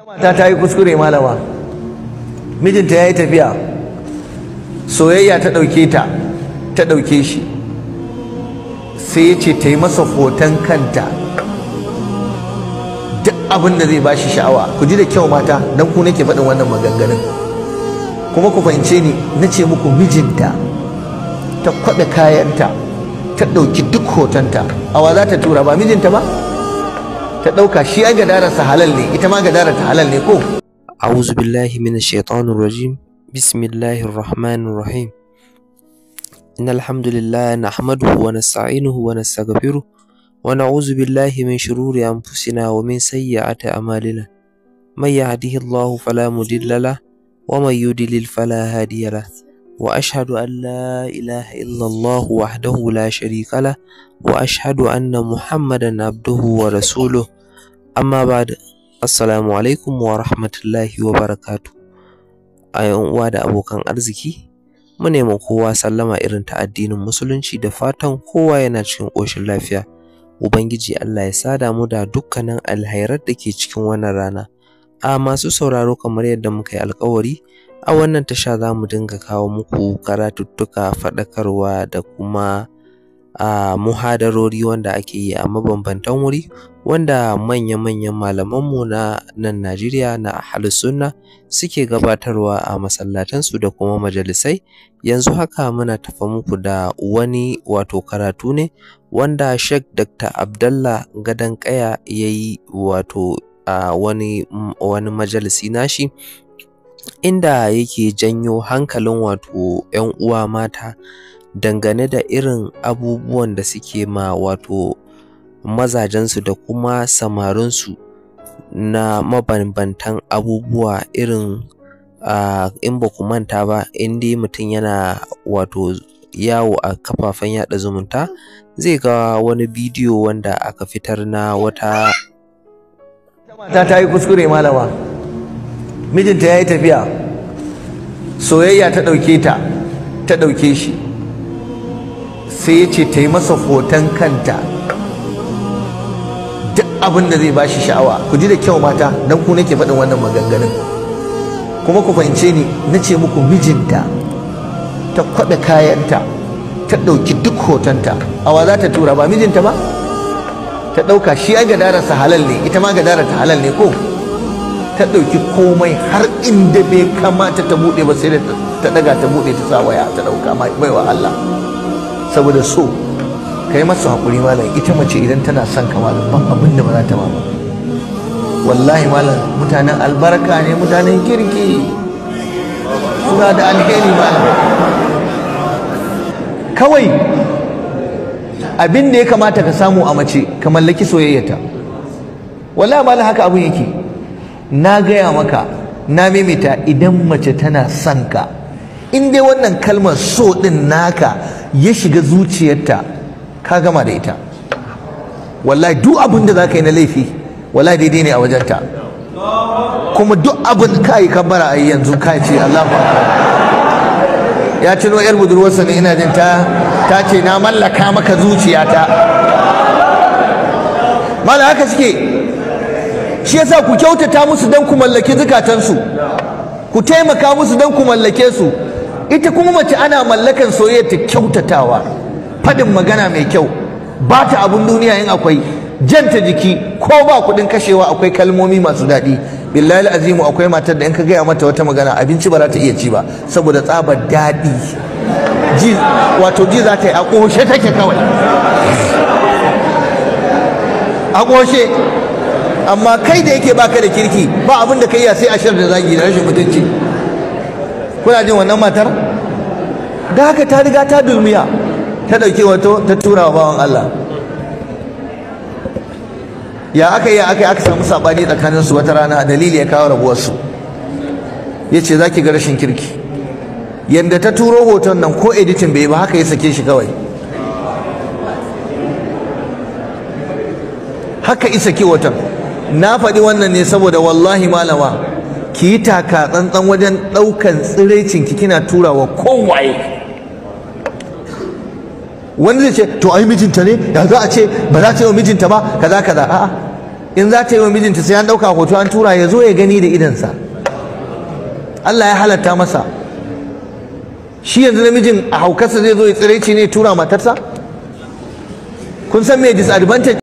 Mata ta yi kuskure malama, mijinta ya yi tafiya, soyayya ta ɗauke ta, ta ɗauke shi, sai ya ce ta yi masa hoton kanta duk abin da zai bashi sha'awa. Ku ji da kyau mata, don ku nake faɗin wannan maganganun, kuma ku fahimce ni. Na ce muku mijinta ta kwaɓe kayanta, ta ɗauki duk hotonta, awa za ta tura ba mijinta ba, ta ɗauka shi ai gadararsa halal ne, ita ma gadararta halal ne ko. أعوذ بالله من الشيطان الرجيم. بسم الله الرحمن الرحيم. إن الحمد لله نحمده ونستعينه ونستغفره ونعوذ بالله من شرور أنفسنا ومن سيئات أعمالنا. من يهده الله فلا مضل له ومن يضلل فلا هادي له. وأشهد أن لا إله إلا الله وحده لا شريك له وأشهد أن محمدا عبده ورسوله. أما بعد، Assalamu alaikum wa rahmatullahi wa barakatu. A yan uwa da abokan arziki, mu nemi kowa sallama irin ta addinin Musulunci da fatan kowa yana cikin ƙoshin lafiya. Ubangiji Allah ya sada mu da dukkanin alhairar da ke cikin wannan rana. A masu sauraro, kamar yadda muka yi alkawari, a wannan tasha za mu dinga kawo muku karatuttuka, faɗakarwa da kuma a muhadarori wanda ake yi a mabambantan wuri, wanda manya-manyan malamanmu na nan Najeriya na Ahlus Sunna suke gabatarwa a masallatansu da kuma majalisai. Yanzu haka muna tafa muku da wani wato karatu ne wanda Sheikh Dr. Abdallah Gadon Kaya ya yi wato a wani majalisi nashi, inda yake janyo hankalin wato 'yan uwa mata dangane da irin abubuwan da suke ma wato mazajensu da kuma samarinsu na mabambantan abubuwa irin in ba ku manta ba, in dai mutum yana wato yawo a kafafen yaɗa zumunta zai ga wani bidiyo wanda aka fitar na wata mata ta yi kuskure malama, mijinta ya yi tafiya, soyayya ta ɗauke ta, ta ɗauke shi, sai ya ce ta yi masa hoton kanta duk abin da zai bashi sha'awa. Ku ji da kyau mata, don ku nake faɗin wannan maganganun, kuma ku fahimce ni. Na ce muku mijinta ta kwaɓe kayanta, ta ɗauki duk hotonta, awa za ta tura ba mijinta ba, ta ɗauka shi ai gadararsa halal ne, ita ma gadararta halal ne ko. Ta ɗauki komai har inda bai kamata ta buɗe ba, sai da ta ɗaga ta buɗe ta sa waya ta ɗauka baiwa Allah. Saboda so ka yi masa haƙuri malam, ita mace idan tana son ka malam, ban abin da ba za ta ba. Wallahi malam, mutanen albarka ne, mutanen kirki, suna da alheri malam. Kawai abin da ya kamata ka samu a mace, ka mallaki soyayyata. Wallahi malam, haka abin yake. Na gaya maka, na maimaita, idan mace tana son ka, in dai wannan kalmar so din naka ya shiga zuciyarta, ka gama da ita. Wallahi duk abin da za ka yi na laifi, wallahi daidai ne a wajenta. Kuma duk abin ka yi kabbara a yanzu ka ce Allahu akbar. Ya tuno yar budurwarsa ne, ina jin ta ce na mallaka maka zuciyata. Mala haka suke. Shi yasa ku kyautata musu don ku mallaki zukatansu, ku taimaka musu don ku mallake su. Ita kuma mace ana mallakan soyayya ta kyautatawa, faɗin magana mai kyau, ba ta abun duniya in akwai, janta jiki ko ba kuɗin kashewa akwai kalmomi masu daɗi. Billahi azimu, akwai matar da in ka gaya mata wata magana, abinci ba za ta iya ci ba saboda tsabar daɗi. Ji wato ji za ta yi a ƙoshe take kawai, a ƙoshe. Amma kai da yake baka da kirki, ba abin da ka iya sai ashar da zagi da rashin mutunci. Kuna jin wannan matar da haka ta riga ta dulmiya, ta ɗauki wato ta tura wa bawan Allah. Ya aka yi aka samu saɓani tsakaninsu wata rana, dalili ya kawo rabuwarsu. Ya ce za ki ga rashin kirki, yanda ta turo hoton nan ko editing bai ba, haka ya sake shi kawai, haka isa ki hoton. Na faɗi wannan ne saboda wallahi malama, ki yi taka tsantsan wajen ɗaukan tsiraicinki kina turawa kowaye. Wani zai ce to ai mijinta ne, ya za a ce ba za ta yi wa mijinta ba kaza kaza. A'a, In za ta yi wa mijinta sai an ɗauka hoto an tura, ya zo ya gani da idansa. Allah ya halatta masa. Shi yanzu namijin a haukarsa zai zo ya tsiraici ne tura matarsa? Kun san me disadvantage?